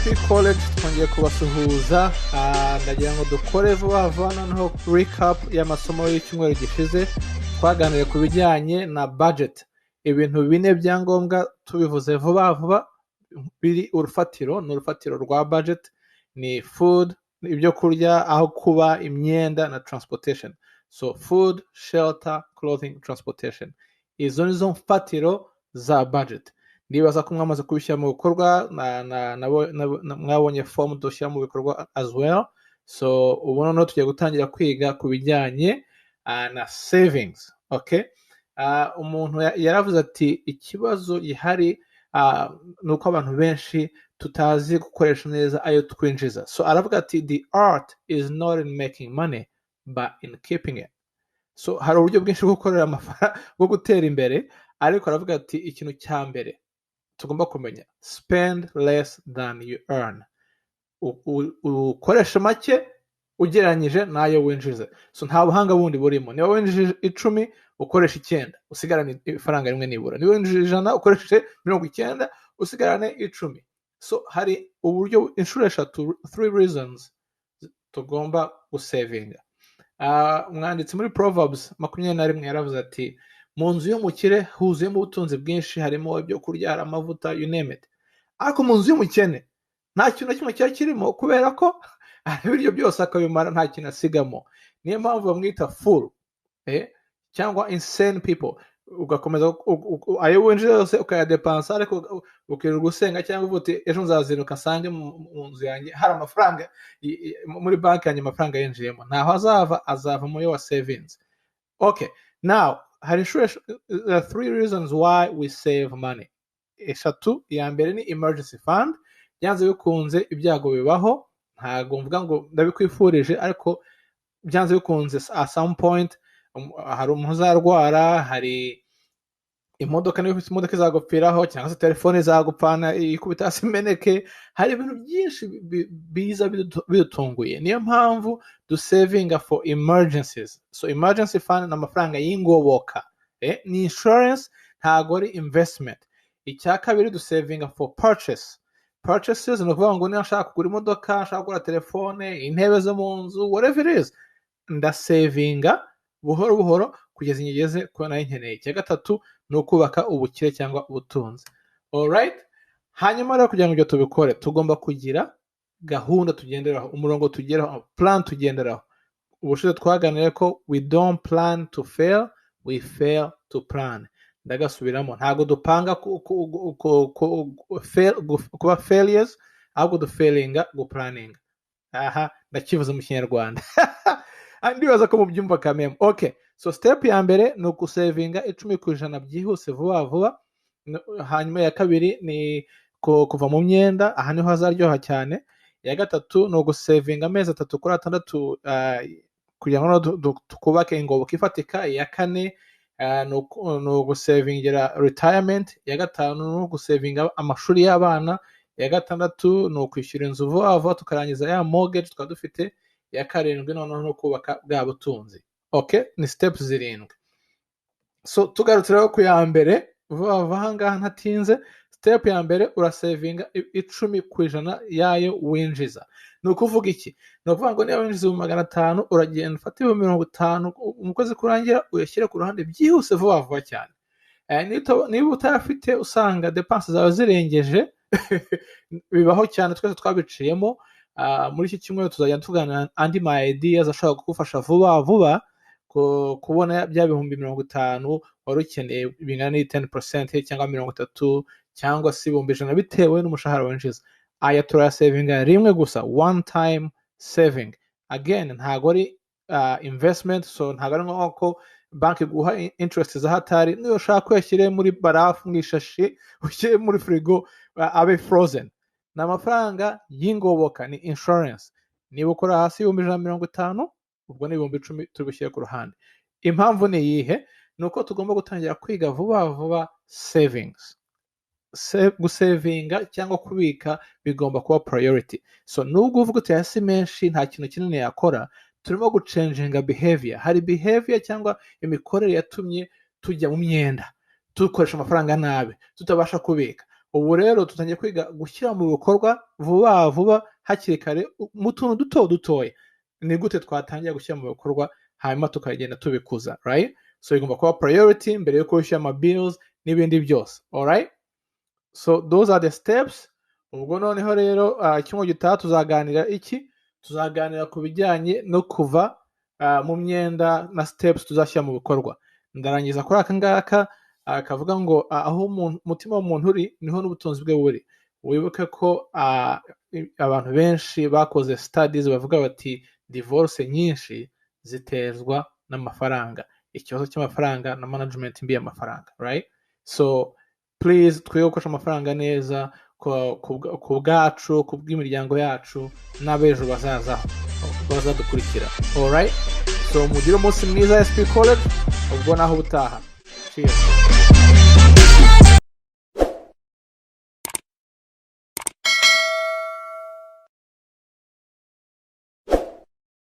VIP College twongeye kubasuhuza. Ndagira ngo dukore vuba vuba noneho recap y'amasomo y'icyumweru gishize. Twaganiriye ku bijyanye na budget, ibintu bine bya ngombwa. Tubivuze vuba vuba, biri urufatiro, ni urufatiro rwa budget: ni food, ibyo kurya, aho kuba, imyenda na transportation. So food, shelter, clothing, transportation, izo ni zo mfatiro za budget. Ndibaza ko mwamaze kubishyira mu bikorwa, mwabonye form dushyira mu bikorwa as well. So ubu noneho tugiye gutangira kwiga ku bijyanye na savings. Okay, umuntu yaravuze ati ikibazo gihari ni uko abantu benshi tutazi gukoresha neza ayo twinjiza. So aravuga ati: "The art is not in making money but in keeping it." So hari uburyo bwinshi bwo gukorera amafaranga, bwo gutera imbere, ariko aravuga ati ikintu cya mbere tugomba kumenya: spend less than you earn. Ukoresha make ugereranyije n'ayo winjiza. So nta buhanga bundi burimo. Niba winjije 10, ukoresha 9, usigarane ifaranga rimwe nibura. Niba winjije 100, ukoresheje 90, usigarane 10. So hari uburyo inshuro eshatu, three reasons tugomba gusevinga. Umwanditsi muri Proverbs 21 yaravuze ati mu nzu y'umukire huzuyemo ubutunzi bwinshi, harimo ibyo kurya, hari amavuta, you name it, ariko mu nzu y'umukene nta kintu na kimwe kiba kirimo, kubera ko ibiryo byose akabimara, nta kintu asigamo. Niyo mpamvu bamwita fool, cyangwa insane people. Ugakomeza ayo winjiza yose ukayadepansa, ariko ukirirwa usenga cyangwa uvuga uti ejo nzazinduka nsange mu nzu yanjye hari amafaranga, muri banki yanjye amafaranga yinjiyemo. Ntaho azava, azava mu yo wa savings. Okay, now hari inshuro three reasons why we save money, eshatu. Iya mbere ni emergency fund. Byanze bikunze ibyago bibaho. Ntabwo mvuga ngo ndabikwifurije, ariko byanze bikunze at some point hari umuntu uzarwara, hari imodoka, niba ufite imodoka izagupfiraho, cyangwa se telefone izagupfana ikubita hasi imeneke. Hari ibintu byinshi biza bidutunguye. Niyo mpamvu dusevinga for emergencies. So emergency fund ni amafaranga y'ingoboka, ni insurance, ntabwo ari investment. Icya kabiri, dusevinga for purchases. Ni ukuvuga ngo niba nshaka kugura imodoka, nshaka kugura telefone, intebe zo mu nzu, whatever it is, ndasevinga buhoro buhoro kugeza ngeze kuba nayo nkeneye. Icya gatatu ni ukubaka ubukire cyangwa ubutunzi. Alright, hanyuma rero kugira ngo ibyo tubikore, tugomba kugira gahunda tugenderaho, umurongo tugeraho, plan tugenderaho. Ubushize twaganiriye ko we don't plan to fail, we fail to plan. Ndagasubiramo: ntabwo dupanga kuba failures, ahubwo dufailinga guplaninga. Aha ndakivuze mu Kinyarwanda, ndibaza ko mubyumva kameme. Okay, so step ya mbere ni ugusevinga 10% byihuse, vuba vuba. Hanyuma iya kabiri ni kuva mu myenda, aha niho hazaryoha cyane. Iya gatatu ni ugusevinga amezi 3 kuri 6, kugira ngo twubake ingoboka ifatika. Iya kane ni ugusevingira retirement. Iya gatanu ni ugusevinga amashuri y'abana. Iya gatandatu ni ukwishyura inzu vuba vuba, tukarangiza ya mortgage twaba dufite. Iya karindwi noneho ni ukubaka bwa butunzi. Okay, ni steps zirindwi. So tugarutse rero ku ya mbere vuba vuba aha ngaha ntatinze, step ya mbere, urasevinga 10% yayo winjiza. Ni ukuvuga iki? Ni ukuvuga ngo niba winjiza 500,000, uragenda ufate 50,000 mu kwezi kurangira, uyashyire ku ruhande byihuse, vuba vuba cyane. Niba utayafite, usanga dépenses zawe zirengeje, bibaho cyane, twese twabiciyemo. Muri iki cyumweru tuzajya tuganira andi ma ideas ashobora kugufasha vuba vuba kubona bya 50,000 wari ukeneye bingana n'iyi 10% cyangwa 30 cyangwa se 100,000, bitewe n'umushahara winjiza. Aya turayasevinga rimwe gusa, one time saving. Again, ntabwo ari investment, so ntabwo ari nko banki iguha interest za hatari. Niyo ushaka kuyashyire muri barafu, mu ishashi, ushyire muri firigo, abe frozen. Ni amafaranga y'ingoboka, ni insurance. Niba ukora hasi y'150,000, ubwo ni 10,000 turi bushyire ku ruhande. Impamvu ni iyihe? Ni uko tugomba gutangira kwiga vuba vuba savings. Gusevinga cyangwa kubika bigomba kuba priority. So nubwo uvuga uti aya si menshi, nta kintu kinini yakora, turimo gucenjinga behavior. Hari behavior cyangwa imikorere yatumye tujya mu myenda, dukoresha amafaranga nabi, tutabasha kubika. Ubu rero tutangiye kwiga gushyira mu bikorwa vuba vuba, hakiri kare, mu tuntu duto dutoya. Ni gute twatangira gushyira mu bikorwa, hanyuma tukagenda tubikuza, right? So igomba kuba priority mbere yo kwishyura ama bills n'ibindi byose. Alright, so those are the steps. Ubwo noneho rero icyumweru gitaha tuzaganira iki? Tuzaganira ku bijyanye no kuva mu myenda na steps tuzashyira mu bikorwa. Ndarangiza kuri aka ngaka kavuga ngo aho umutima w'umuntu uri, niho n'ubutunzi bwe buri. Wibuke ko abantu benshi bakoze studies bavuga bati divorce nyinshi zitezwa n'amafaranga, ikibazo cy'amafaranga na management mbi y'amafaranga, right? So please, twige gukoresha amafaranga neza ku bwacu, ku bw'imiryango yacu n'abejo bazazaho bazadukurikira. Alright, so mugire umunsi mwiza. SP College, ubwo naho ubutaha. Cheers.